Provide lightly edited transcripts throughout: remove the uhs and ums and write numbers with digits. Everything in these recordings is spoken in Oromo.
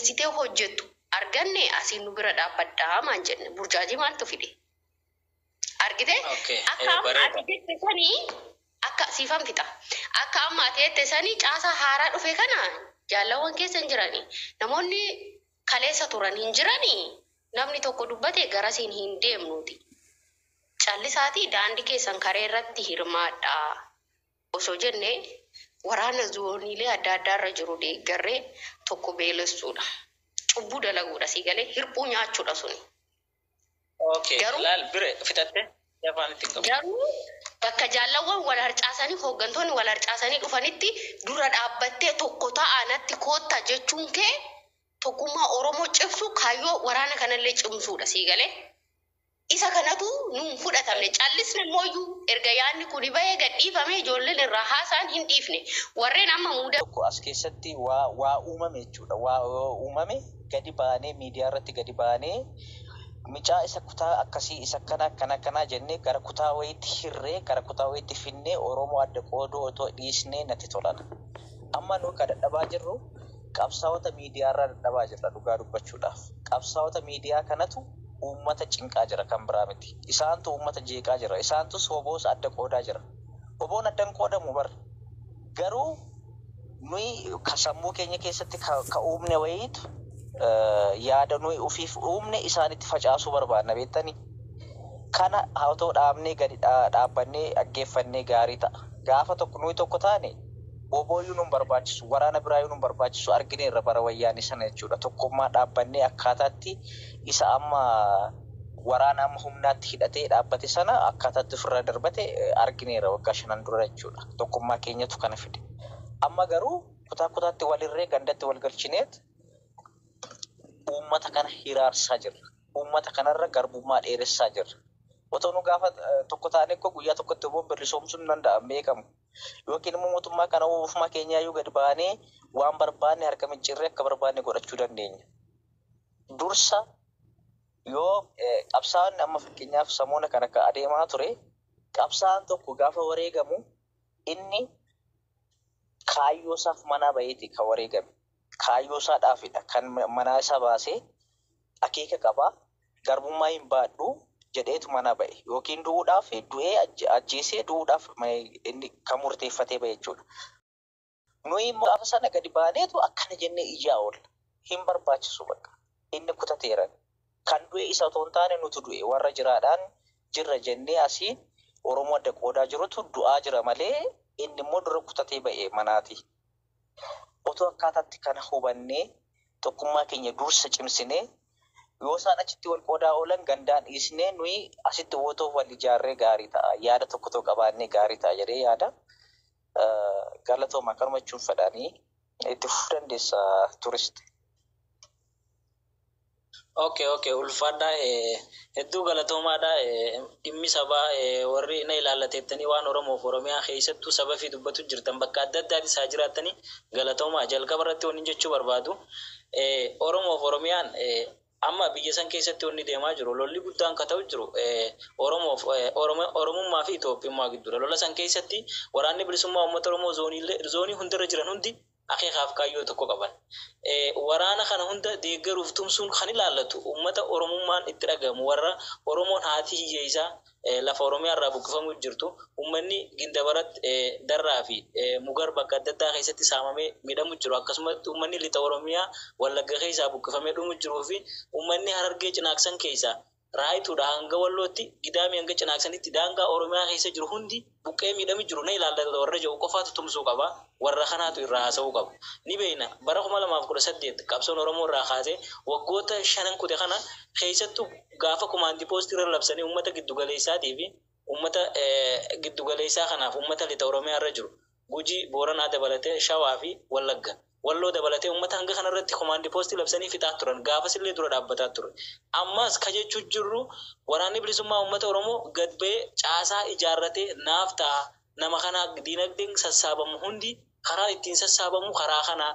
cimsitee hojjettu arganne, asiin nu bira dhaabbadhaa maan jenne, burjaajii maaltu fide? Argite? Akka amma Bareeda. ati jette sanii, akka siifan fixa. Akka amma ati jette sanii, caasaa haaraa dhufe kana jaallawwan keessa hin jirani. Namoonni kaleessa turan hin jirani. Namni tokko dubbate garasiin hin deemnuuti. Callisaatii daandii keessan karee irratti hirmaadhaa. Osoo jenne, waraana zooniilee adda addaa irra jiru deeggarree tokko beelessuudha. Cubbuu dalaguudha, sii galee, hirphuu nyaachuudha suni. Garuu Laal bire fixatte afaan ittiin qabu. Garuu bakka jaallawwan wal harcaasanii, hooggantoonni wal harcaasanii dhufanitti dura dhaabbattee tokko ta'a, natti kootta jechuun kee tokkummaa Oromoo cimsu, kaayyoo waraana kanallee cimsuudha, sii galee. Isa kanatu nuun fudhatamne. Callisne immoo erga yaadni kuni bahee gadhiifame, ijoolleen irraa haasa'an hin dhiifne. Warreen amma muuda Tokko as keessatti waa uumame jechuudha. Waa uumame gadi baanee, miidiyaa irratti gadi baanee, micaa isa kutaa akkasii, isa akkana akkana akkanaa jennee gara kutaa wayiitti hirree, gara kutaa wayiitti finnee Oromoo adda qooduu otoo dhiisnee natti tolan. Amma nu kan dadhabaa jirru qabsaa'ota miidiyaa irraa dadhabaa jirra, dhugaa dubbachuudhaaf. Qabsaa'ota miidiyaa kanatu uummata cinqaa jira, kan biraa miti. Isaantu uummata jeeqaa jira. Isaantu soboos adda qoodaa jira. Oboon addan qoodamu bara. Garuu nuyi ka sammuu keenya keessatti ka uumne wayiitu, yaada nuyi ofiif uumne isaanitti facaasuu barbaadna, beektanii. Kana otoo dhaabnee, gadi dhaabbannee dhaggeeffannee gaarii ta'a. Gaafa tokko nuyi tokko taane, obooyyuu nun barbaachisu, waraana biraayyuu nun barbaachisu, argineerra bara wayyaanii sana jechuudha. Tokkummaa dhaabbannee akkaataatti isa amma waraana amma humnaatti hidhatee dhaabbate sana akkaataatti ofirra darbate argineerra waggaa 5 dura jechuudha. Tokkummaa keenyatu kana fide. Amma garuu kutaa kutaatti walirree, gandatti wal galchineet uummata kana hiraarsaa jirra. Uummata kanarra garbummaa dheeressaa jirra. Otoo nu gaafa tokko taane koo guyyaa tokkotti immoo bilisoomsuun hin danda'am beekamu. Yookiin immoo mootummaa kana ofuma keenyaayyuu gadi baanee waan barbaanne harka micciirree akka barbaanne godhachuu dandeenya. Dursa yoo qabsaa'onni amma fakkeenyaaf samoona kan akka adeemaa ture, qabsaa'aan tokko gaafa wareegamu inni kaayyoo isaaf manaa baheeti kan wareegame. Kaayyoo isaadhaafidha kan manaa isaa baasee, akeeka qabaa. Garbummaa hin baadhu jedheetu mana ba'e. Yookiin du'uudhaaf, du'ee ajjeesee du'uudhaaf inni kan murteeffatee ba'e jechuudha. Nuyi immoo gaafa sana gadi baaneetu akkana jennee iyyaa oolla. Hin barbaachisu bakka. Inni kutateera. Kan du'e isa otoo hin taane nutu du'e. Warra jiraadhaan jirra jennee asii Oromoo adda qoodaa jirutu du'aa jira malee, inni immoo dura kutatee ba'e manaati. Otoo akkaataatti kana hubannee, tokkummaa keenya dursa cimsinee, yoo isaan achitti wal qoodaa oolan gandaan dhiisnee nuyi asitti otoo wal ijaarree gaarii ta'a. Yaada tokko tokko qabaannee gaarii ta'a jedhee yaada. Galatooma, akkanuma jechuun fedhanii itti fufuu dandeessa, turiste. Okay, ulfaadhaa, hedduu galatoomaadha. Dhimmi sabaa warri na ilaallateettanii waan Oromoof Oromiyaa keessattuu saba fi dubbatu jirtan, bakka adda addaatis haa jiraattanii, galatoomaa. Jalqaba irratti wanni jechuu barbaadu, Oromoof Oromiyaan amma biyya san keessatti wanni deemaa jiru, lolli guddaan ka ta'u jiru Oromoof Oromummaa fi Itoophiyummaa gidduudha. Lola san keessatti waraanni bilisummaa uummata Oromoo zoonii hundarra jiran hundi akeekaaf kaayyoo tokko qaban. Waraana kana hunda deeggaruuf tumsuun kan ilaallatu uummata Oromummaan itti dhagahamu, warra Oromoon haati hiyyeessaa lafa Oromiyaa irraa buqqifamuu jirtu, uummanni Gindabarat, Darraa fi Mugar bakka adda addaa keessatti saamamee miidhamu jiru, akkasumas uummanni lixa Oromiyaa Wallagga keessaa buqqifamee dhumu jiruu fi uummanni Harargee Cinaaksan keessaa Raayituudha hanga Wallootti, Gidaamii hanga Cinaaksanitti daangaa Oromiyaa keessa jiru hundi buqqee miidhamu jiru na ilaallata warra jiru qofaatu tumsuu qaba. Warra kanaatu irraa haasa'uu qaba. Ni beekna, bara 2018 qabsoon Oromoo irraa kaasee waggoota shanan kute kana keessattuu gaafa komaandii poostii irra labsanii uummata giddugaleessaatii fi uummata giddugaleessaa kanaaf uummata lixa Oromiyaa irra jiru, Gujii, Booranaa dabalatee, Shawaa fi Wallagga, Walloo dabalatee, uummata hanga kanarratti komaandii poostii labsanii fixaa turan. Gaafas illee dura dhaabbataa ture. Ammas ka jechuu jirru, waraanni bilisummaa uummata Oromoo gad ba'ee caasaa ijaarratee naaf ta'a. Nama kana diinagdeen sassaabamu hundi karaa ittiin sassaabamu karaa kana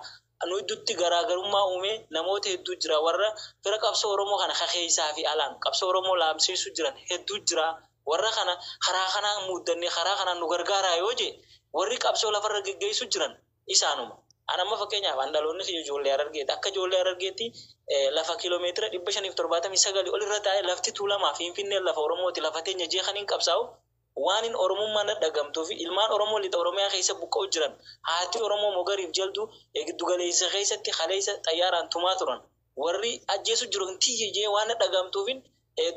nu gidduutti garaagarummaa uumee namoota hedduu jira, warra fira qabsoo Oromoo kana kakeessaa fi alaan qabsoo Oromoo laamsiisuu jiran hedduu jira. Warra kana karaa kanaan muuddannee karaa kanaan nu gargaaraa yoo jee, warri qabsoo lafarra geggeessuu jiran isaanuma. An amma fakkeenyaaf an dhaloonni kiyya ijoollee Harargeeti. Akka ijoollee Harargeetti lafa kiiloomeetira 579 ol irra taa'ee lafti Tuulamaa Finfinneen lafa Oromooti, lafa teenya jee kan hin qabsaa'u waan hin Oromummaan dhadhagamtuu fi ilmaan Oromoo lixa Oromiyaa keessa buqqa'u jiran, haati Oromoo Mogariif Jaldu giddugaleessa keessatti kaleessa xayyaaraan tumaa turan. Warri ajjeesu jiru hin tiyye jee waan dhadhagamtuufin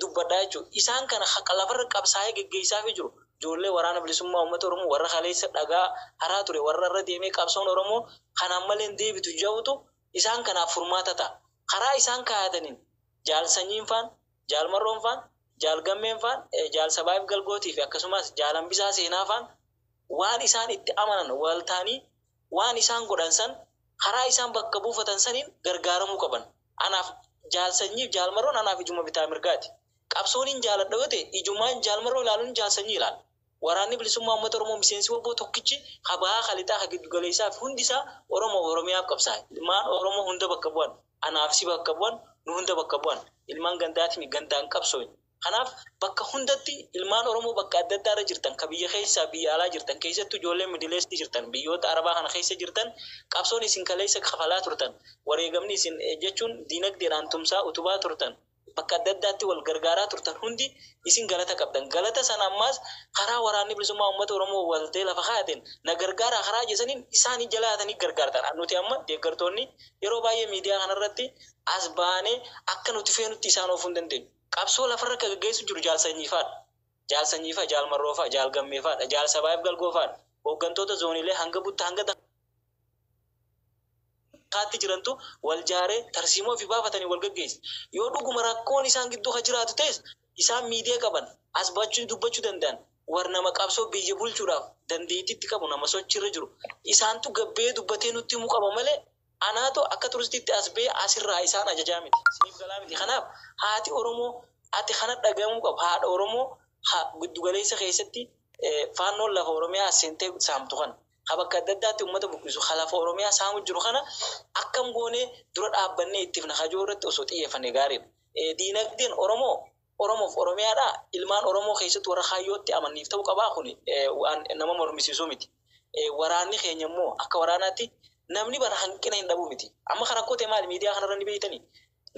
dubbadhaa jechuudha. Isaan kana haqa lafarra qabsaa'ee geggeessaafii jiru. Ijoollee Waraana Bilisummaa Uummata Oromoo warra kaleessa dhagaa haraa ture, warra irra deemee qabsoon Oromoo kanaan malee hin deebitu jedhutu isaan kanaaf furmaata ta'a. Karaa isaan kaayataniin Jaal Sanyiin faan, Jaal Marroon faan, Jaal Gammeen faan, Jaal Sabaayif Galgootii fi akkasumas Jaal Hambisaa Seenaa faan waan isaan itti amanan wal ta'anii waan isaan godhan san karaa isaan bakka buufatan saniin gargaaramuu qaban. Anaaf Jaal Sanyiif Jaal Marroon anaaf ijuma bitaa mirgaati. Qabsooniin jaaladha yoo ta'e ijumaan Jaal Marroo ilaaluun Jaal Sanyii ilaala. Waraanni Bilisummaa Uummata Oromoo miseensi WBO tokkichi ka bahaa, ka lixaa, ka giddugaleessaa fi hundi isaa Oromoo fi Oromiyaaf qabsaa'e. Ilmaan Oromoo hunda bakka bu'an. Anaaf si bakka bu'an, nu hunda bakka bu'an. Ilmaan gandaatimi gandaan qabsooyne. Kanaaf bakka hundatti ilmaan Oromoo bakka adda addaa irra jirtan, ka biyya keessaa biyya alaa jirtan, keessattuu ijoolleen Middle East jirtan, biyyoota Arabaa kana keessa jirtan, qabsoon isin kaleessa kafalaa turtan, wareegamni isin jechuun diinagdeedhaan tumsaa utubaa turtan, bakka adda addaatti wal gargaaraa turtan hundi isin galata qabdan. Galata sana ammaas karaa Waraanni Bilisummaa Uummata Oromoo waltee lafa kaayateen na gargaaraa karaa jesaniin isaanii jala yaatanii gargaartan. Nuti amma deeggartoonni yeroo baay'ee miidiyaa kanarratti as baanee akka nuti feenutti isaan oofuu hin dandeenyu. Qabsoo lafarra akka gaggeessu jiru Jaal Sanyiifaadha. Jaal Sanyiifaa, Jaal Marroofaa, Jaal Gammeefaadha, Jaal Sabaayif Galgoofaadha. Hooggantoota zooniilee hanga butta hanga kaatti jirantu wal jaaree tarsiimoo fi baafatanii wal gaggeessa. Yoo dhuguma rakkoon isaan gidduu ka jiraatu ta'es isaan miidiyaa qaban as bachuu dubbachuu danda'an, war nama qabsoo biyya bulchuudhaaf dandeettiitti qabu, nama sochiirra jiru. Isaantu gabbee dubbatee nutti himuu qaba malee anaatu akka turistiitti as ba'ee asirraa isaan ajajaa miti. Isiniif galaa miti. Kanaaf haati Oromoo ati kana dhagahamuu qabu. Haadha Oromoo giddugaleessa keessatti Faannoon lafa Oromiyaa as seentee saamtu kana, ka bakka adda addaatti uummata buqqisu, ka lafa Oromiyaa saamu jiru kana akkam goonee dura dhaabbannee ittifna kajoo irratti osoo xiyyeeffanne gaariidha. Diinagdeen Oromoo Oromoof Oromiyaadhaa ilmaan Oromoo keessatti warra kaayyootti amanniif ta'uu qabaa, kuni waan nama mormisiisuu miti. Waraanni keenya immoo akka waraanaatti namni bara hanqina hin dhabu miti. Amma kan rakkoo ta'e maali, miidiyaa kanarra ni beektanii?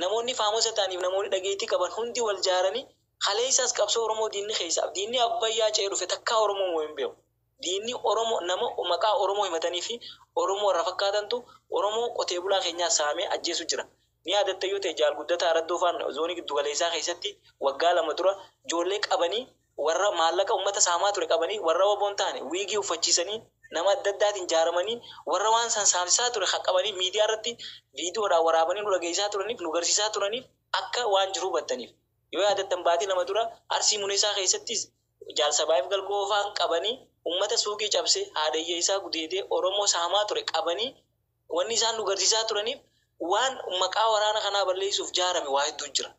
Namoonni faamosa ta'aniif namoonni dhageettii qaban hundi wal jaaranii kaleessaas qabsoo Oromoo diinni keessaaf diinni Abbayyaa ce'ee dhufe takkaa Oromoo moo hin beeku. Diinni Oromoo nama maqaa Oromoo himatanii fi Oromoo warra fakkaatantu Oromoo qotee bulaa keenyaa saamee ajjeesu jira. Ni yaadatta yoo ta'e Jaal Guddataa Araddoo faan zoonii giddugaleessaa keessatti waggaa 2 dura ijoollee qabanii, warra maallaqa uummata saamaa ture qabanii, warra WBOn taane wiigii uffachiisanii, nama adda addaatiin jaaramanii warra waan san saamsisaa ture qabanii miidiyaa irratti viidiyoodhaan waraabanii nu dhageessisaa turaniif, nu garsiisaa turaniif, akka waan jiru hubattaniif. Yoo yaadattan baatii 2 dura Arsii Muneesaa keessattis Jaal Sabaayif Galgoo faan qabanii uummata suuqii cabsee haadha hiyyeessaa gudeedee Oromoo saamaa ture qabanii wanni isaan nu garsiisaa turaniif waan maqaa waraana kanaa balleessuuf jaarame waa hedduu jira.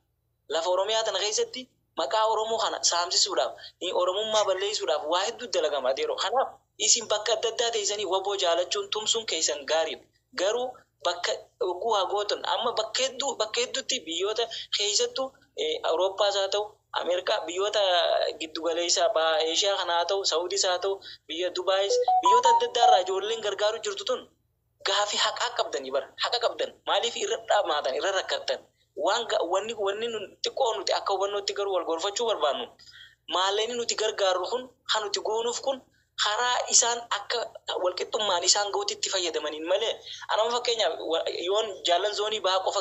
Lafa Oromiyaa tana keessatti maqaa Oromoo kana saamsisuudhaaf, Oromummaa balleessuudhaaf waa hedduu dalagama adeeroo. Kanaaf isin bakka adda addaa teessanii WBO jaalachuun tumsuun keessan gaariidha. Garuu bakka oguu haa gootan amma bakka hedduu bakka hedduutti biyyoota keessattuu Awurooppaas haa ta'u, Ameerikaa, biyyoota giddugaleessa baha Eeshiyaa kana haa ta'u, Saawudiis haa ta'u, biyya Dubaayis, biyyoota adda addaa irraa ijoolleen gargaaru jirtu tun gaafii haqaa qabdanii bara haqa qabdan, maaliif irra dhamaatan, irra rakkattan? Waan wanni xiqqoo nuti akka hubannootti garuu wal gorfachuu barbaannu, maallaqni nuti gargaarru kun kan nuti goonuuf kun karaa isaan akka walqixxummaan isaan gahuutti itti fayyadamaniin malee, anama fakkeenyaaf yoon jaallan zoonii bahaa qofa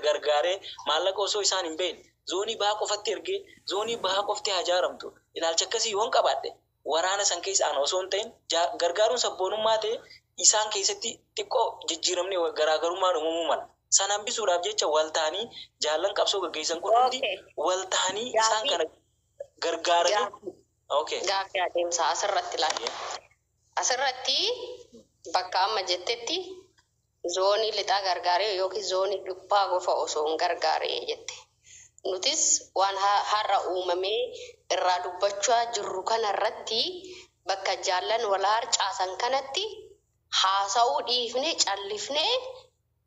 gargaaree maallaqa osoo isaan hin beekne zoonii bahaa qofatti ergee zoonii bahaa qofti haa jaaramtu ilaalcha akkasii yoon qabaadhe, waraana san keessa ana osoo hin ta'in gargaaruun sabboonummaa ta'e isaan keessatti xiqqoo jijjiiramni garaagarummaan uumamuu mala. San hambisuudhaaf jecha wal ta'anii jaallan qabsoo gaggeessan kun hundi wal ta'anii isaan kana gargaaranii. Okay. Gaaffii adeemsaa asirratti ilaali. Asirratti bakka amma jettetti zoonii lixaa gargaaree yookiin zoonii gubbaa qofa osoo hin gargaaree jette. Nutis waan har'a uumamee irraa dubbachaa jirru kanarratti bakka jaallan wal harcaasan kanatti haasa'uu dhiifnee callifnee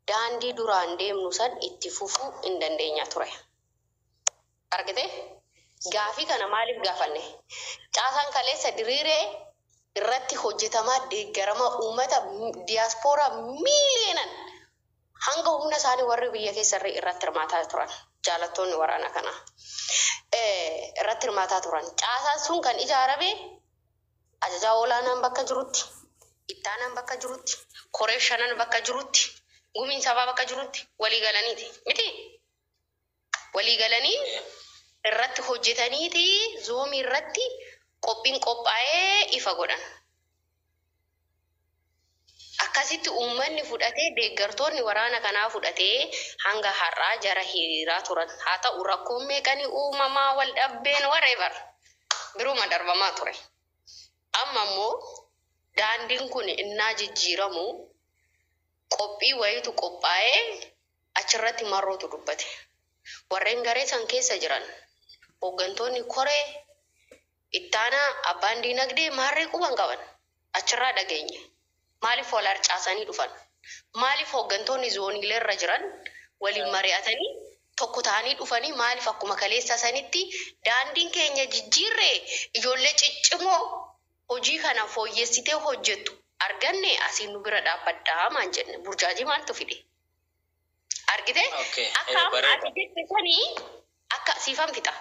daandii duraan deemnu san itti fufuu hin dandeenya ture. Argite? Gaafii kana maaliif gaafanne? Caasaan kaleessa diriiree Irratti hojjetamaa deeggaramaa uummata diyaaspooraa miiliyoonan hanga humna isaanii warri biyya keessarree irratti hirmaataa turan jaalattoonni waraana kanaa irratti hirmaataa turan. Caasaan sun kan ijaarame ajajaa olaanaan bakka jirutti, ittaanaan bakka jirutti, koree shanan bakka jirutti, gumiin sabaa bakka jirutti walii galaniiti. Miti? Walii galanii irratti hojjetaniiti Zoomii irratti qophiin qophaa'ee ifa godhan. Akkasitti uummanni fudhatee, deeggartoonni waraana kanaa fudhatee hanga har'aa jara hiriiraa turan. Haa ta'u, rakkoon meeqanii uumamaa, wal dhabbeen, whatever, biruma darbamaa ture. Amma immoo daandiin kun innaa jijjiiramu qophii wayitu qophaa'ee achirratti marrootu dubbate. Warreen garee san keessa jiran hooggantoonni koree ittaanaa, abbaan diinagdee maarree quban qaban achirraa dhageenye. Maaliif wal harcaasanii dhufan? Maaliif hooggantoonni zooniilee irra jiran waliin mari'atanii tokko ta'anii dhufanii, maaliif akkuma kaleessa sanitti daandiin keenya jijjiirree, ijoollee ciccimoo hojii kana fooyyessitee hojjettu arganne, asiin nu bira dhaabbadhaa maan jenne? Burjaajii maaltu fide? Argite? Akka amma ati jette sanii, akka siifan fixa.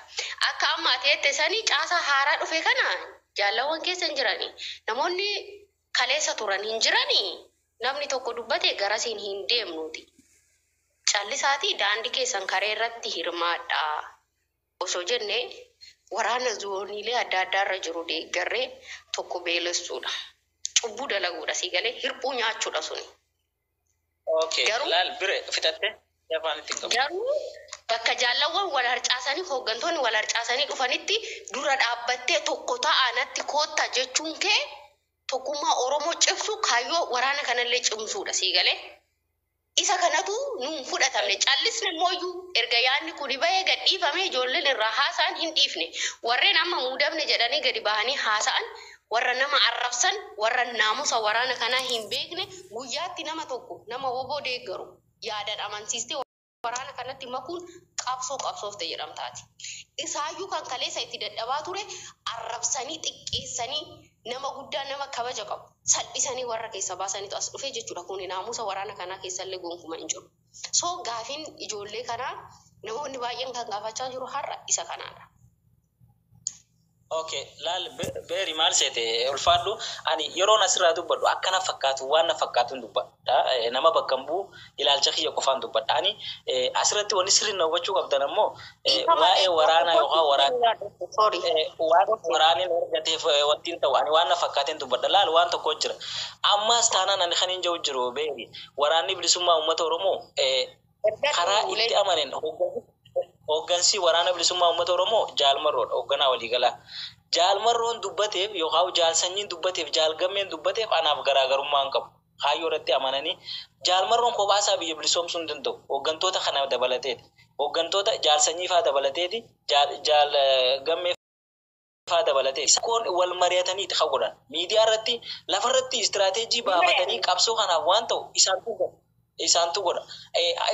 Akka amma ati jette sanii, caasaa haaraa dhufe kana jaallawwan keessa hin jirani. Namoonni kaleessa turan hin jirani. Namni tokko dubbate garasiin hin deemnuuti. Callisaatii daandii keessan karee irratti hirmaadhaa. Osoo jenne waraana zooniilee adda addaa irra jiru deeggarree tokko beelessuudha. Cubbuu dalaguudha, sii galee, hirphuu nyaachuudha suni. Laal, bire fixatte afaan ittiin qabu. Garuu bakka jaallawwan wal harcaasanii, hooggantoonni wal harcaasanii dhufanitti dura dhaabbattee tokko ta'a, natti kootta jechuun kee tokkummaa Oromoo cimsu, kaayyoo waraana kanallee cimsuudha, sii galee. Isa kanatu nuun fudhatamne. Callisne immoo erga yaadni kuni bahee gadhiifame ijoolleen irraa haasa'an hin dhiifne. Warreen amma muudamne jedhanii gadi bahanii haasa'an, warra nama arrabsan, warra naamusa waraana kanaa hin beekne, guyyaatti nama tokko nama woboo deeggaru yaadan amansiistee waraana kanatti makuun qabsoo qabsoofte jedhamtaati. Isaayyuu kan kaleessa itti dadhabaa ture arrabsanii xiqqeessanii, nama guddaa, nama kabaja qabu salphisanii warra keessa baasaniitu as dhufe jechuudha. Kun naamusa waraana kanaa keessallee gonkumaa hin jiru. So gaafiin ijoollee kanaa namoonni baay'een kan gaafachaa jiru har'a isa kanaadha. Okay, laal, beeri maal seete, ulfaadhu. Ani yeroon asirraa dubbadhu akkana fakkaatu, waan na fakkaatuun dubbadha. Nama bakka hin bu'u, ilaalcha kiyya qofaan dubbadha. Ani asirratti wanni sirriin na hubachuu qabdan ammoo waa'ee waraanaa yookaan waraana Sorry. Waan waraanni argateef wanti hin ta'u, ani waan na fakkaateen dubbadha. Laal, waan tokko jira. Ammaas taanaan ani kan hin jiru jiru beeri waraanni bilisummaa uummata Oromoo karaa itti amanen, hooggansi waraana bilisummaa uummata Oromoo Jaalmarroodha, hoogganaa waliigalaa. Jaalmarroon dubbateef yookaan Jaalsanyiin dubbateef, Jaalgammeen dubbateef anaaf garaagarummaa hin qabu. Kaayyoo irratti amananii Jaalmarroon kophaa isaa biyya bilisoomsuu hin danda'u. Hooggantoota kana dabalateeti. Hooggantoota Jaalsanyii faa dabalateeti. Jaal Gammee faa dabalateeti. Koon wal mari'ataniiti kan godhan. Miidiyaa irratti, lafarratti istiraateejii baafatanii qabsoo kanaaf waan ta'u isaantu godha. Isaantu godha.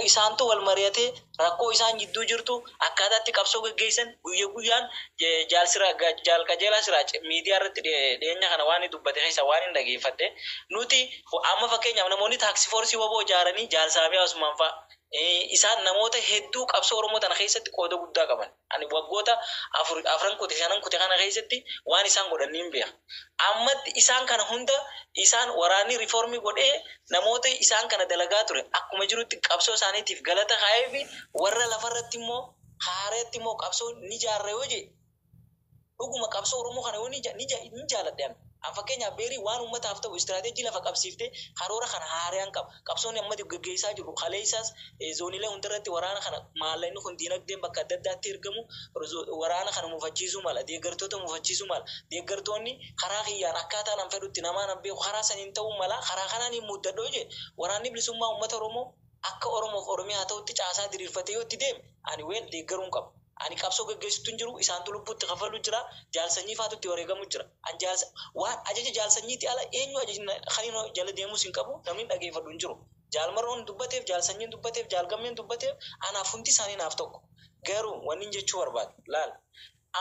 Isaantu wal mari'atee rakkoo isaan gidduu jirtu, akkaataatti qabsoo gaggeessan guyya guyyaan. Jaal Jaal Qajeelaa Siraaj miidiyaa irratti dhiyeenya kana waan inni dubbate keessa waan hin dhageeffadhe, nuti amma fakkeenyaaf namoonni task force waboo ijaaranii, Jaal Saamiyaa Usmaan fa'a, isaan namoota hedduu qabsoo Oromoo tana keessatti qooda guddaa qaban. Ani waggoota afur, afran kute, shanan kute kana keessatti waan isaan godhan niin beeka. Ammatti isaan kana hunda isaan waraanni riiformii godhee namoota isaan kana dalagaa ture akkuma jirutti qabsoo isaaniitiif galata kaa'ee fi warra lafarratti immoo haareetti immoo qabsoo ni jaarra yoo jedhe, dhuguma qabsoo Oromoo kana yoo ni jaaladhe ani. An fakkeenyaaf beerii waan uummataaf ta'u istiraateejii lafa qabsiiftee karoora kana haaraan qaba. Qabsoonni amma gaggeessaa jiru kaleessaas zooniilee hundarratti waraana kana maallaqni kun diinagdeen bakka adda addaatti ergamu waraana kana mufachiisuu mala, deeggartoota mufachiisuu mala. Deeggartoonni karaa kiyyaan akkaataan an fedhutti namaan an beeku karaa saniin ta'uu mala, karaa kanaan hin muddadhoo jee, waraanni bilisummaa uummata Oromoo akka Oromoof Oromiyaa ta'utti caasaa diriirfatee yoo itti deeme ani weel deeggaruun qaba. Ani qabsoo gaggeessutu hin jiru, isaantu lubbuutti kafalu jira, Jaalsanyii faatu itti wareegamu jira. An jaalsa waan ajaja Jaalsanyiiti ala eenyu ajajna kan jala deemus hin qabu, namni dhageeffadhu hin jiru. Jaalmarroon dubbateef, Jaalsanyiin dubbateef, Jaalgammeen dubbateef anaaf hundi isaanii naaf tokko. Garuu wanni jechuu barbaadu laal.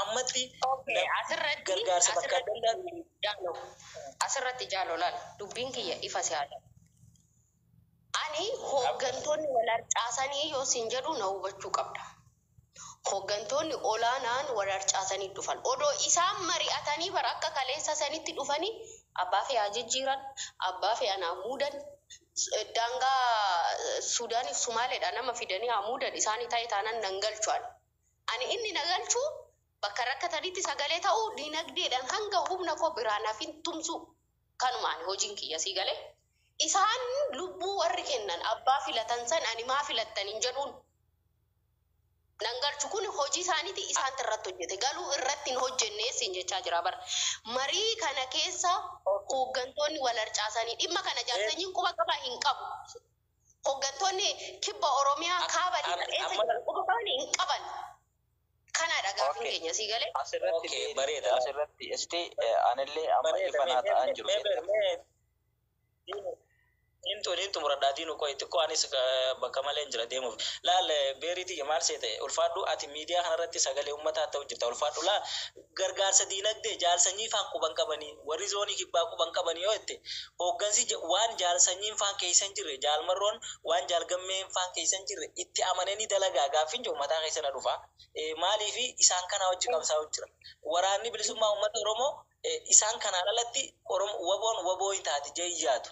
Ammatti Okay, asirratti gargaarsa bakka adda addaa asirratti jaalo asirratti jaalo laal dubbiin kiyya ifa si haadha. Ani hooggantoonni wal harcaasanii yoo siin jedhu na hubachuu qabda. Hooggantoonni olaanaan wal harcaasanii dhufan. Odoo isaan mari'atanii bara akka kaleessa sanitti dhufanii abbaa fe'aa jijjiiran, abbaa fe'aa naa muudan, daangaa Suudaaniif Sumaaleedha nama fidanii haa muudan isaanii ta'e taanaan nan galchu ani. Ani inni na galchu bakka rakkatanitti sagalee ta'uu dinagdeedhaan hanga humna koo biraan hafin tumsu kanuma ani hojiin kiyya sii galee. Isaan lubbuu warri kennan abbaa filatan san ani maa filattan hin jedhuun. Nan galchu kun hojii isaaniiti isaan irratti hojjete galuu irratti hin hojjenne siin jechaa jira bara. Marii kana keessa hooggantoonni wal harcaasanii dhimma kana jaarsanyiin quba qabaa hin qabu. Hooggantoonni kibba Oromiyaa kaaba lixa eessa jiran quba qaban hin qaban. Kanaadha gaaffiin Okay. keenya sii galee. Asirratti Okay, beeri, bareeda. asirratti isti anillee amma Bareeda. ifa naa ta'an jiru. Niin xumuradhaa diinu qoy xiqqoo anis bakka malee hin jira deemuuf. Laal beeriiti maal seete ulfaadhu ati miidiyaa kanarratti sagalee uummataa ta'u jirta ulfaadhu laal gargaarsa diinagdee jaalsanyii faan quban qabanii warri zoonii kibbaa quban qabanii yoo jette hooggansi waan jaalsanyiin faan keessa hin jirre jaalmarroon waan jaalgammeen faan keessa hin jirre itti amananii dalagaa gaaffiin jiru mataa keessa na dhufa. Maaliifi isaan kanaa wajji qabsaa'u jira. Waraanni bilisummaa uummata Oromoo isaan kanaan alatti waboon waboo hin taati jee hin yaadu.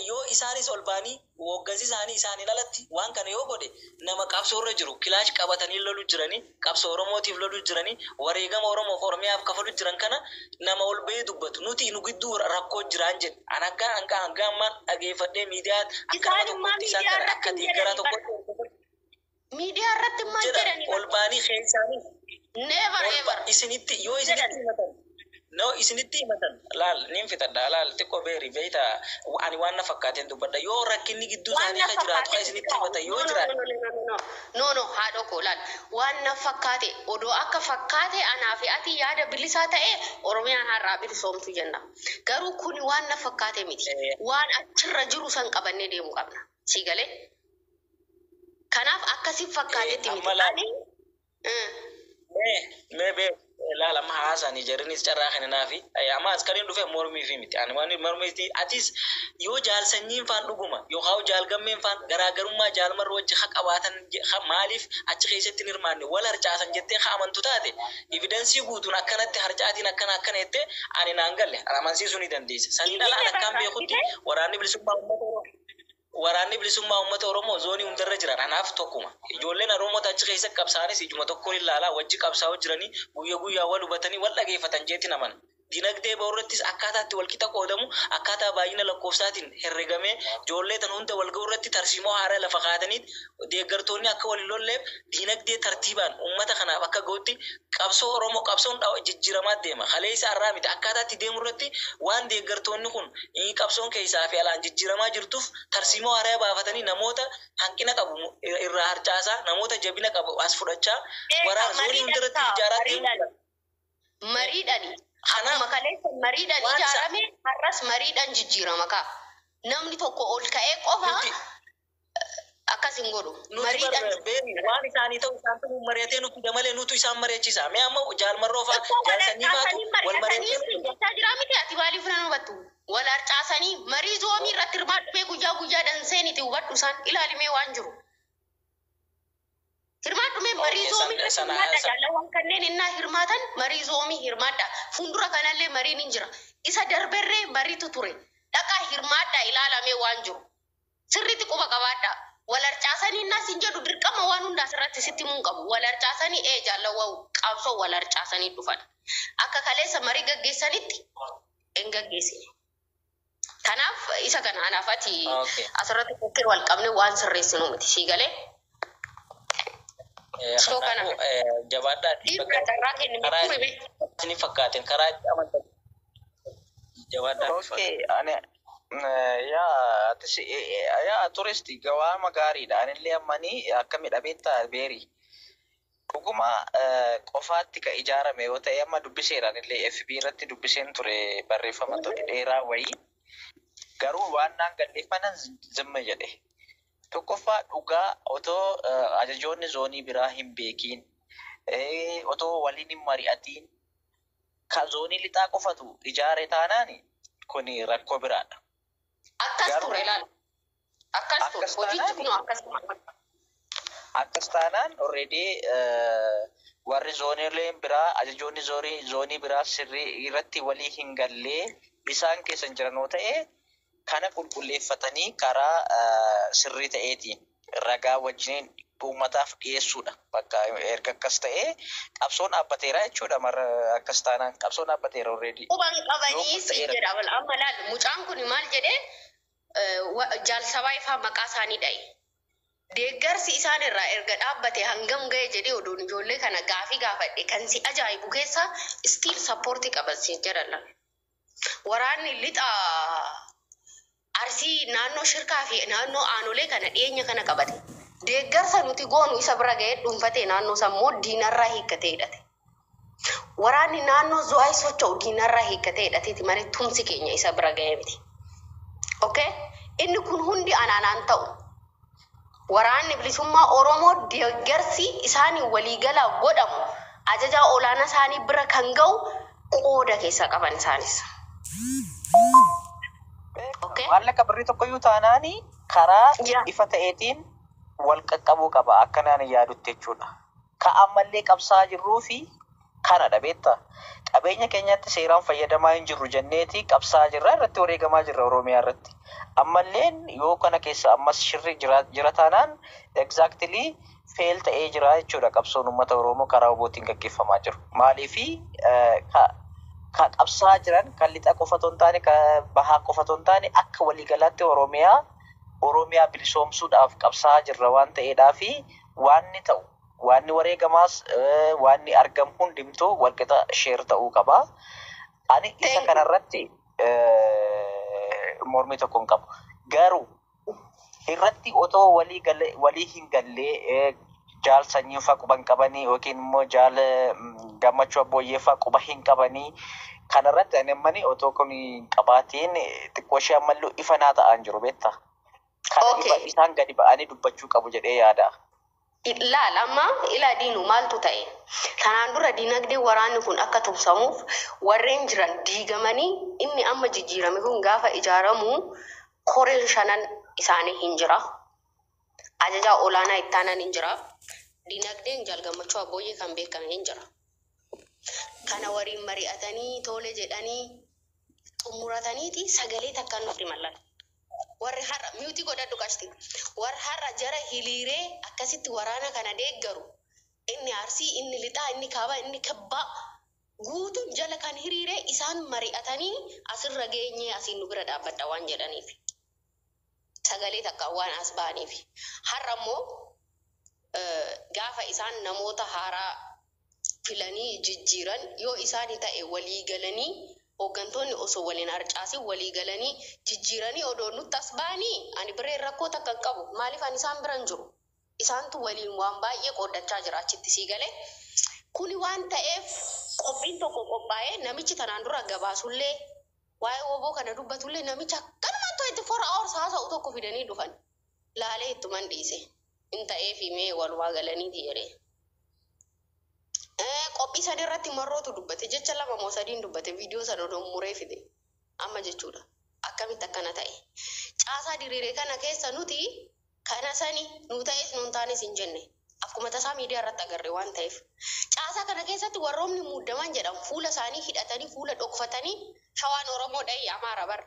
Yoo isaanis ol ba'anii hooggansi isaanii isaaniin alatti waan kana yoo godhe nama qabsoo irra jiru kilaash qabatanii lolu jiranii qabsoo Oromootiif lolu jiranii wareegama Oromoof Oromiyaaf kafalu jiran kana nama ol ba'ee dubbatu nuti nu gidduu rakkoo jiraan jedhe an akka hanga hanga ammaan dhageeffadhee miidiyaa akka nama Isaan immoo tokkotti isaan miidiyaa kana irratti akka hin deeggaraa jedhani bara. tokkotti Miidiyaa irratti maal jedhan jedhani ol bara? ba'anii keessaanii Never ol ever. isinitti yoo isinitti Jedhan. himatan no isinitti himatan laal nin fixadha laal xiqqoo beeri beeyta ani waan na fakkaateen dubbadha yoo rakkinni gidduu Waan isaanii na ka jiraatu ka fakkaate isinitti himatan no yoo no jiraate no no no no no no haadha koo laal waan na fakkaate odoo akka fakkaate anaa fi ati yaada bilisaa ta'e Oromiyaan har'aa bilisoomtu jenna. Garuu kuni waan na fakkaate miti. Waan achirra jiru san qabannee deemuu qabna. Sii galee? Kanaaf akkasii fakkaatetti miti. Amma laal Ani mee mee bee laal amma haasani jarrinis carraa kennanaafi amma askariin dhufe mormii fi miti ani waan mormii atis yoo jaalsanyiin faan dhuguma yookaan jaalgammeen faan garaagarummaa jaalmarra wajji ha qabaatan ha maaliif achi keessatti hin hirmaanne wal harcaasan jettee ha amantu taate evidensii guutuun akkanatti harcaatiin akkana akkana jettee ani naan galle ani amansiisuu ni dandeessa saniin ala Finfinnee an akkaan bakka beekutti argite waraanni bilisummaa uummata Oromoo waraanni bilisummaa uummata Oromoo zoonii hundarra jiran anaaf tokkuma. Ijoolleen Oromoota achi keessa qabsaa'anis ijuma tokkoon ilaalaa wajji qabsaa'uu jiranii guyya guyyaa wal hubatanii wal dhageeffatan jeetti naman. Dinagdee ba'u irrattis akkaataa itti wal qixa qoodamu akkaataa baay'ina lakkoofsaatiin herregamee ijoollee tan hunda wal ga'u irratti tarsiimoo haaraa lafa kaataniit deeggartoonni akka wal hin lolleef dinagdee tartiibaan uummata kanaaf akka ga'utti qabsoo Oromoo qabsoon jijjiiramaa deema. Kaleessa irraa miti akkaataa itti deemu irratti waan deeggartoonni kun qabsoon keessaa fi alaan jijjiiramaa jirtuuf tarsiimoo haaraa baafatanii namoota hanqina qabu irraa harcaasaa namoota jabina qabu as fudhachaa eega waraana zoonii mariidhaan hundarratti ta'a ijaaraa deemu. mariidhaan mariidhaan Kanaaf akkuma kaleessa mariidhaan waan isa ijaarame har'as mariidhaan jijjiirama kaa. Namni tokko ol ka'ee qofa nuti akkas hin godhu. nuti bar Mariidhaan beeri waan isaanii ta'u isaan ta'u mari'atee nuti damalee nutu isaan mari'achiisa. Mee amma jaalmarroo faa Tokko wal jaalsanyii faatu harcaasanii wal mari'atanii mari'atee siin jechaa jira miti ati maaliif nan hubattu? Wal harcaasanii marii zoomii irratti hirmaadhu mee guyyaa guyyaadhaan seeniti hubadhu isaan ilaalimee waan jiru. Hirmaadhu mee marii Okay, zoomii irratti sana hirmaadha jaalawwan kanneen innaa hirmaatan marii zoomii hirmaadha. Fuuldura kanallee mariin hin jira. Isa darberree mariitu ture. Dhaqaa hirmaadha ilaalamee waan jiru. Sirriitti quba qabaadha. Wal harcaasanii innaa siin jedhu dirqama waan hundaa asirratti sitti himuu hin qabu. Wal harcaasanii ee jaalawwan qabsoo wal harcaasanii dhufan. Akka kaleessa marii gaggeessanitti hin gaggeessine. Kanaaf isa kana anaaf ati Okay. asirratti kokkee wal qabne waan sirreessinu miti sii galee. So kana Kanaafuu jabaadhaati dhiirri bakka carraa kennime karaa ture be. isin fakkaateen karaa itti amantan jabaadhaati. Okay, ani yaa atis yaa turisti gawaama gaariidha. Anillee ammanii akka midhabeetta beeri. Dhuguma qofaatti kan ijaarame yoo ta'e amma dubbiseera anillee FB irratti dubbiseen ture barreeffama tokko dheeraa wayii. Garuu waan naan gadhiifanan zimma jedhe. Tokkoffaa dhugaa otoo ajajoonni zoonii biraa hin beekiin Otoo waliin hin mari'atiin ka zoonii lixaa qofatu ijaare taanaan kun rakkoo biraadha. Akkas ture ilaala. Akkas ture. Akkas Hojichi taanaan kun akkasuma. Akkas taanaan already warri zooniileen biraa, ajajoonni zoonii biraa sirrii irratti walii hin gallee isaan keessa hin jiran yoo ta'e, kana qulqulleeffatanii karaa sirrii ta'eetiin ragaa wajjin uummataaf dhiyeessuudha. Bakka erga akkas ta'e qabsoon dhaabbateera jechuudha. Mara akkas taanaan qabsoon dhaabbateera already. Quban Yoo qabanii kun si ta'eera. jedha. Wal amma laal, mucaan kun maal jedhee, jaalsabaa ifaa maqaa isaanii dha'e. Deeggarsi isaan irraa erga dhaabbate hangam ga'e jedhee odoon ijoollee kana gaafii gaafadhe, kan si ajaa'ibu keessa still support qaban si jedhan. Waraanni lixa Arsii naannoo Shirkaa fi naannoo aanolee kana dhiyeenya kana qabate. Deeggarsa nuti goonu isa bira ga'ee dhuunfatee naannoo sammoo diinarraa hiikkatee hidhate. Waraanni naannoo Zuwaay socho'u diinarraa hiikkatee hidhateeti malee tumsi keenya isa bira ga'ee miti. Okay? Inni kun hundi anaanaan ta'u. Waraanni bilisummaa Oromoo deeggarsi isaanii waliigalaa godhamu ajajaa olaanaa isaanii bira kan ga'u qooda keessa qaban isaanis. Okay? Maallaqa birrii tokkoyyuu taanaani karaa Yaa. ifa ta'eetiin wal qaqqabuu qaba akka naan yaadutti jechuudha. Ka ammallee qabsaa jirruu fi kanadha beektaa. Qabeenya keenyatti seeraan fayyadamaa hin jirru jenneeti qabsaa jirra, irratti wareegamaa jirra Oromiyaa irratti. Ammalleen yoo kana keessa ammas shirri jira taanaan exactly fail ta'ee jira jechuudha qabsoon uummata Oromoo karaa WBOtiin gaggeeffamaa jiru. Maaliifi ka qabsaa jiran kan lixa qofa otoo hin taane, ka bahaa qofa otoo hin taane, akka waliigalaatti Oromiyaa bilisoomsuudhaaf qabsaa jirra waan ta'eedhaa fi waanni ta'u, waanni wareegamaas, waanni argamu hundumtuu walqixa share ta'uu qaba. Ani isa Thank you. kanarratti mormii tokko hin qabu. Garuu irratti otoo walii hin gallee, jaal Sanyiin fa'aa quba hin qabanii yookiin immoo jaal Gammachuu Abbooyyee fa'aa quba hin qabanii, kanarratti ani ammani otoo kun hin qabaatiin xiqqoo ishee ammallee ifa naa ta'aa hin jiru beektaa. Kana ifa isaan gadi ba'anii dubbachuu qabu jedhee yaada. Laal, amma ilaa diinu, maaltu ta'e? Kanaan dura diinagdee waraanni kun akka tumsamuuf warreen jiran diigamanii, inni amma jijjiirame kun gaafa ijaaramu koreen shanan isaanii hin jira. Ajajaa olaanaa ittaanan hin jira. Diinagdeen jaal Gammachuu Abbooyyee kan beekame hin jira. Kana waliin mari'atanii tole jedhanii xumurataniiti sagalee takkaan nutti mallan. Warri har'a mute godhadhu qashti. Warri har'a jara hiliiree akkasitti waraana kana deeggaru. Inni Arsii, inni lixaa, inni kaabaa, inni kibbaa guutuun jala kan hiriiree isaan mari'atanii asirra geenyee asiin nu bira dhaabbadha waan jedhaniif. Sagalee takkaan waan as ba'aniif. Har'a immoo gaafa isaan namoota haaraa filanii jijjiiran, yoo isaanii ta'e walii galanii, hooggantoonni osoo waliin harcaasin walii galanii jijjiiranii odoo nutti as ba'anii, ani bireen rakkoo takka hin qabu. Maaliif? Ani isaan bira hin jiru. Isaantu waliin waan baay'ee qooddachaa jira achitti sii galee. Kuni waan ta'eef qophiin tokko qophaa'ee namichi tanaan dura gabaasullee waa'ee WBO kana dubbatullee namicha akkanumaan 24 hours haasa'u tokko fidanii dhufan. Laalee ittuman dhiise. Hin ta'eefi mee walumaa galaniiti jedhee. Qophii san irratti marrootu dubbate, jecha lama moo sadiin dubbate, viidiyoo sana odoo muree fide amma jechuudha. Akkamitti akkana ta'e? Caasaa diriire kana keessa nuti kana sani nu ta'es nuun taanes hin jenne. Akkuma tasaa miidiyaa irratti agarre waan ta'eef. Caasaa kana keessatti warroonni muuddaman jedhamu fuula isaanii hidhatanii, fuula dhokfatanii, Shawaan Oromoo dha'i Amaara bar.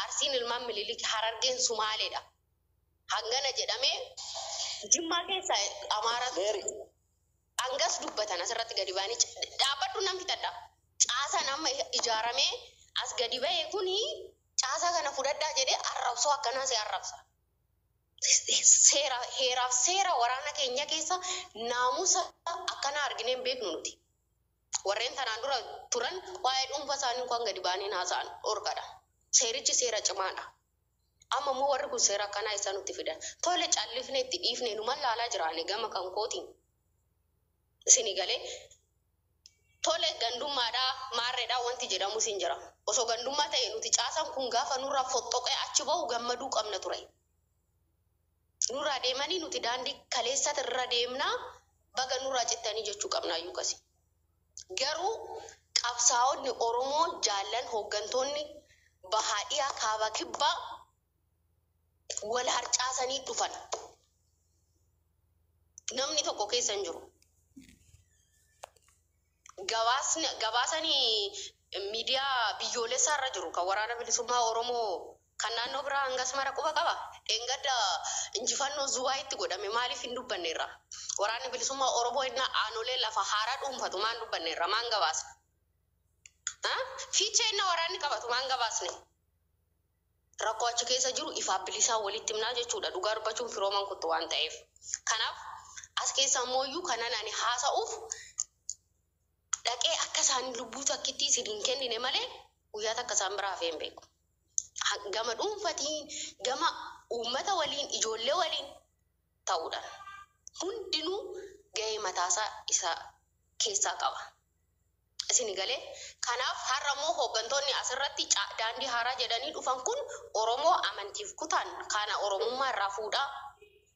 Arsiin ilmaan Mililik, Harargeen Sumaaleedha. Hangana jedhamee Jimmaa keessa Amaaratu Beeri. hangas dubbatan asirratti gadi ba'anii dhaabbadhu nan fixadha. Caasaan amma ijaaramee as gadi ba'e kuni caasaa kana fudhadhaa jedhee arrabsoo akkanaa si arrabsa. Seera, heeraaf seera waraana keenya keessa naamusa akkanaa arginee hin beeknu nuti. Warreen tanaan dura turan waa'ee dhuunfaa isaanii kan gadi ba'anii haasa'an dhorkadha. Seerichi seera cimaadha. Amma immoo warri kun seera akkanaa isa nutti fidan. Tole, callifne itti dhiifne numan laalaa jiraane gama kan kootiin. Isinii galee, tole, gandummaadhaa maarreedhaa wanti jedhamu sin jira. Osoo gandummaa ta'e nuti caasaan kun gaafa nurraa foxxoqee achi bahu gammaduu qabna ture. Nurraa deemanii nuti daandii kaleessatti irra deemnaa. Baga nurraa cittanii jechuu qabnaayyuu kasi. Garuu qabsaa'onni Oromoo jaallan hooggantoonni bahaa dhiyaa kaaba kibbaa wal harcaasanii dhufan. Namni tokko keessa hin jiru. Gabaasni gabaasanii miidiyaa biyyoolessaa irra jiru kan Waraana Bilisummaa Oromoo kan naannoo biraa hangas mara quba qaba. Dheengadda injifannoo Zuwaayitti godhame maaliif hin dubbanne irra? Waraanni Bilisummaa Oromoo innaa aanolee lafa haaraa dhuunfatu maan dubbanne irra maan gabaasne? Fiichee inna waraanni qabatu maan gabaasne? Rakkoo achi keessa jiru ifaaf bilisaa walitti himnaa jechuudha. Dhugaa dubbachuun firooman kuttu waan ta'eef. Kanaaf as keessa ammoo kanan ani haasa'uuf dhaqee akka isaan lubbuu takkitti isin hin kennine malee guyyaa takka isaan biraa hafee hin beeku. Gama dhuunfatiin, gama uummata waliin, ijoollee waliin ta'uudhaan hundinuu gahee mataasaa isa keessaa qaba. Isin galee kanaaf har'a immoo hooggantoonni asirratti daandii haaraa jedhanii dhufan kun Oromoo amantiif kutaan kana Oromummaa irraa fuudhaa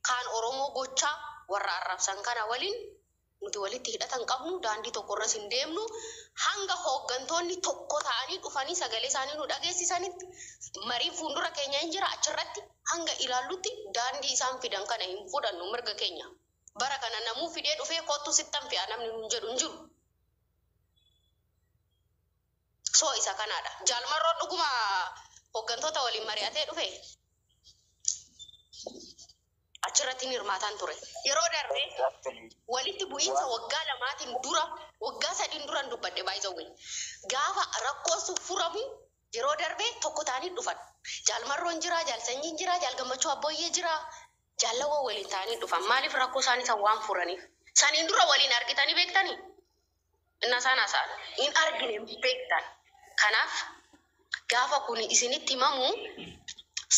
kaan Oromoo gochaa warra arrabsan kana waliin nuti walitti hidhatan qabnu, daandii tokkorras hin deemnu. Hanga hooggantoonni tokko ta'anii dhufanii sagalee isaanii nu dhageessisanitti mariin fuuldura keenya hin jira, achirratti hanga ilaallutti daandii isaan fidan kana hin fudhannu. Mirga keenya bara kana namuu fidee dhufee kottu sittan fe'a namni nun jedhu hin jiru. So isa kanaadha. Jaalmarroon dhuguma hooggantoota waliin mari'atee dhufe achirratti hin hirmaataan ture. Yeroo darbe walitti bu'iinsa waggaa 2tiin dura, waggaa 3n duran dubbadhe baay'isawwe. Gaafa rakkoo sun furamu yeroo darbe tokko ta'anii dhufan. Jaalmarroon jira, jaalsanyiin jira, jaalgammachuu abbooyyee jira. Jaallawwan waliin ta'anii dhufan. Maaliif? Rakkoo isaanii san waan furaniif. Saniin dura waliin argitanii beektanii? Inna isaan haasa'an. Hin argine hin beektan. Kanaaf gaafa kun isinitti himamu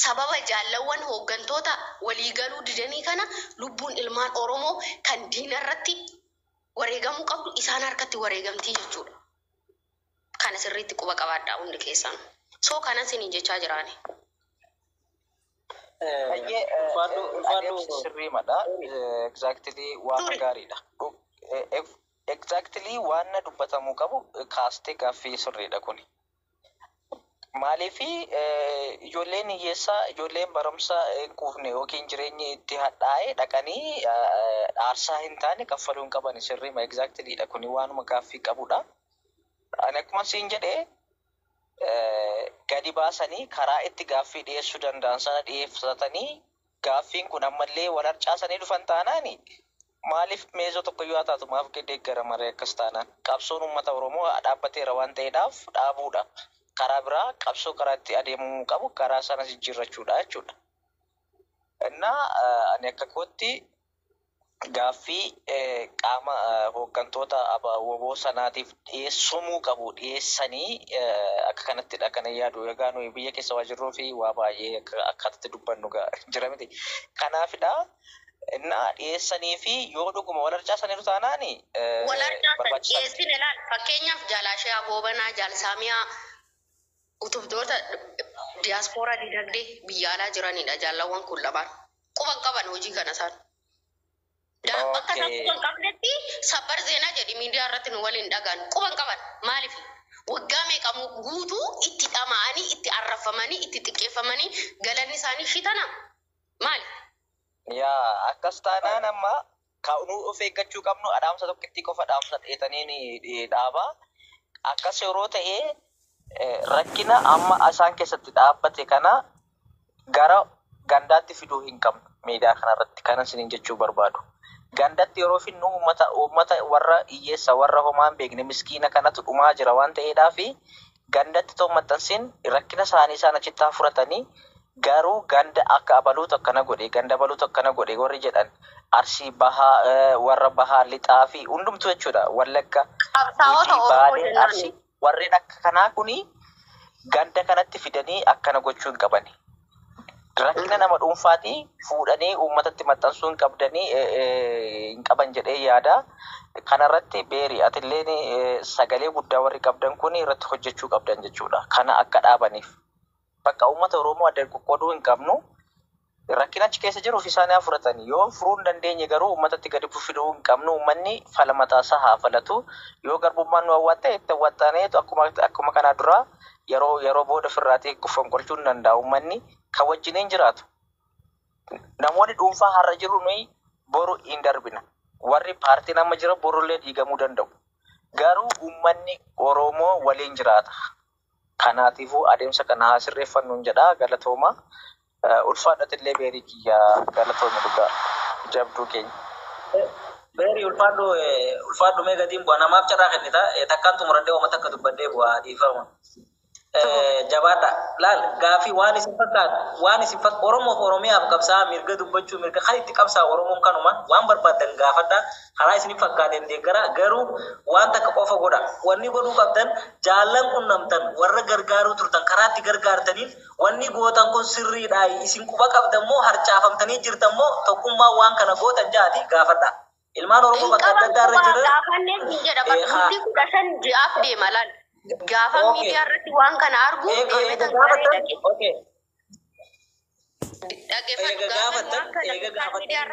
sababa jaallawwan hooggantoota waliigaluu didanii kana lubbuun ilmaan Oromoo kan diina irratti wareegamuu qabdu isaan harkatti wareegamtii jechuudha. Kana sirriitti quba qabaadhaa hundi keessan. So kana isiniin jechaa jiraani. Baay'ee Ulfaadhu ulfaadhu. Adeemsi sirriimadha. Exactly waan Turi. gaariidha. Exactly waan dubbatamuu qabu kaastee gaaffii sirriidha kuni. Maaliifi ijoolleen hiyyeessaa, ijoolleen barumsa hin quufne yookiin jireenyi itti hadhaa'e dhaqanii aarsaa hin taane kaffaluu hin qaban, sirriima, exactly dha kuni waanuma gaaffii qabudha. Ani akkuma siin jedhee gadi baasanii karaa itti gaaffii dhiyeessuu danda'an sana dhiyeeffatanii gaaffiin kun ammallee wal harcaasanii dhufan taanaani maaliif meezoo tokko iyyuu haa taatu maaf deeggara maree? Akkas taanaan qabsoon uummata Oromoo dhaabbateera waan ta'eedhaaf dhaabuudha. Karaa biraa qabsoo karaa itti adeemamuu qabu karaa sana jijjiirrachuudha jechuudha. Innaa ani akka kootti gaaffii qaama hooggantoota WBO sanaatiif dhiyeessumuu qabu dhiyeessanii akka kanattidha kan yaadu. Egaa nuyi biyya keessa waa jirruu fi waa baay'ee akkaataatti dubbannu jira miti. Kanaafidha innaa dhiyeessanii fi yoo dhuguma wal harcaasaniiru taanaani Wal harcaasan barbaachisaa miti. Dhiyeessine laal, fakkeenyaaf Jaalaashee Goobanaa, Jaalsaamiyaa utubdoota diyaaspooraa dinagdee biyya alaa jiranidha jaallawwan kun lamaan. Quban qaban hojii kana isaan. Bakka isaan quban qabnetti sabbar zeenaa jedhi miidiyaa irratti nu waliin dhagaan quban qaban. Maaliif? Waggaa meeqa guutuu itti dhama'anii, itti arrafamanii, itti xiqqeeffamanii galanni isaanii shitana maali? Yaa, akkas taanaan amma nu of eeggachuu qabnu dhaamsa tokkitti qofa dhaamsa dheetanii ni dhaaba. Akkas yeroo ta'e rakkina amma isaan keessatti dhaabbate kana gara gandaatti fiduu hin qabnu miidiyaa kanarratti kana isiniin jechuu barbaadu. Gandatti yeroo fidnu uummata warra hiyyeessa, warra homaa hin beekne, miskiina kanatu dhumaa jira waan ta'eedhaaf gandatti ta'u maxxansiin rakkina isaanii isaan achitti haa furatanii. Garuu ganda akka abaluutu akkana godhe, ganda abaluutu akkana godhe warri jedhan Arsii bahaa, warra bahaa lixaa fi hundumtuu jechuudha, Wallagga, Qabsaa'ota Gujii, Oromoo Baalee, jennaan. Arsii warreen akka kanaa kuni ganda kanatti fidanii akkana gochuu hin qabani. Rakkina nama dhuunfaatii fuudhanii uummatatti maxxansuu hin qabdanii, hin qaban jedhee yaada. Kanarratti beeri atilleen sagalee guddaa warri qabdan kun irratti hojjechuu qabdan jechuudha. Kana akka dhaabaniif. Bakka uummata Oromoo adda qoqqooduu hin qabnu. Rakkina achi keessa jiru ofii isaanii haa fudhatanii. Yoo furuu hin dandeenye garuu uummatatti gadi fiduu hin qabnu. Uummanni fala mataasaa haa falatu. Yoo garbummaan nu hawwatte itti hawwattaneetu akkuma kanaa duraa yeroo booda ofirraatii fonqolchuu hin danda'a. Uummanni kan wajjiniin jiraatu. Namoonni dhuunfaa har'a jiru nuyi boru hin darbina. Warri paartiin amma jira borullee diigamuu danda'u. Garuu uummanni Oromoo waliin jiraata. Kanaatiifuu adeemsa kana haa sirreeffannuun jedha galatooma. Ulfaadhatillee beerii kiyyaa galatooma dhugaa jabduu keenya. Beerii ulfaadhu ulfaadhu mee gatiin bu'a namaaf carraa kennita takkaan xumuradhee uummata akka dubbadhee bu'a dhiifama. Jabaadha laal gaafii waan isin fakkaatu waan isin fakkaatu Oromoof Oromiyaaf qabsaa mirga dubbachuu mirga kan itti qabsaa Oromoon kanuma waan barbaaddan gaafadha karaa isin fakkaateen deeggara garuu waan takka qofa godha wanni godhuu qabdan jaallan qunnamtan warra gargaaruu turtan karaa itti gargaartaniin wanni gootan kun sirriidha isin quba qabdan moo harcaafamtanii jirtan moo tokkummaa waan kana gootan jaati gaafadha. Ilmaan Oromoo Hin bakka adda qaban addaa irra qubaa jiran. gaafannee hin jedha barbuutii 15 ji'aaf deema laal. Gaafa miidiyaa irratti waan kana argu deemee Eega tan garee gaafatan dhaqe. okay. Dhaggeeffadhu Eega gaafa gaafatan waan kana eega miidiyaa gaafatan. irratti.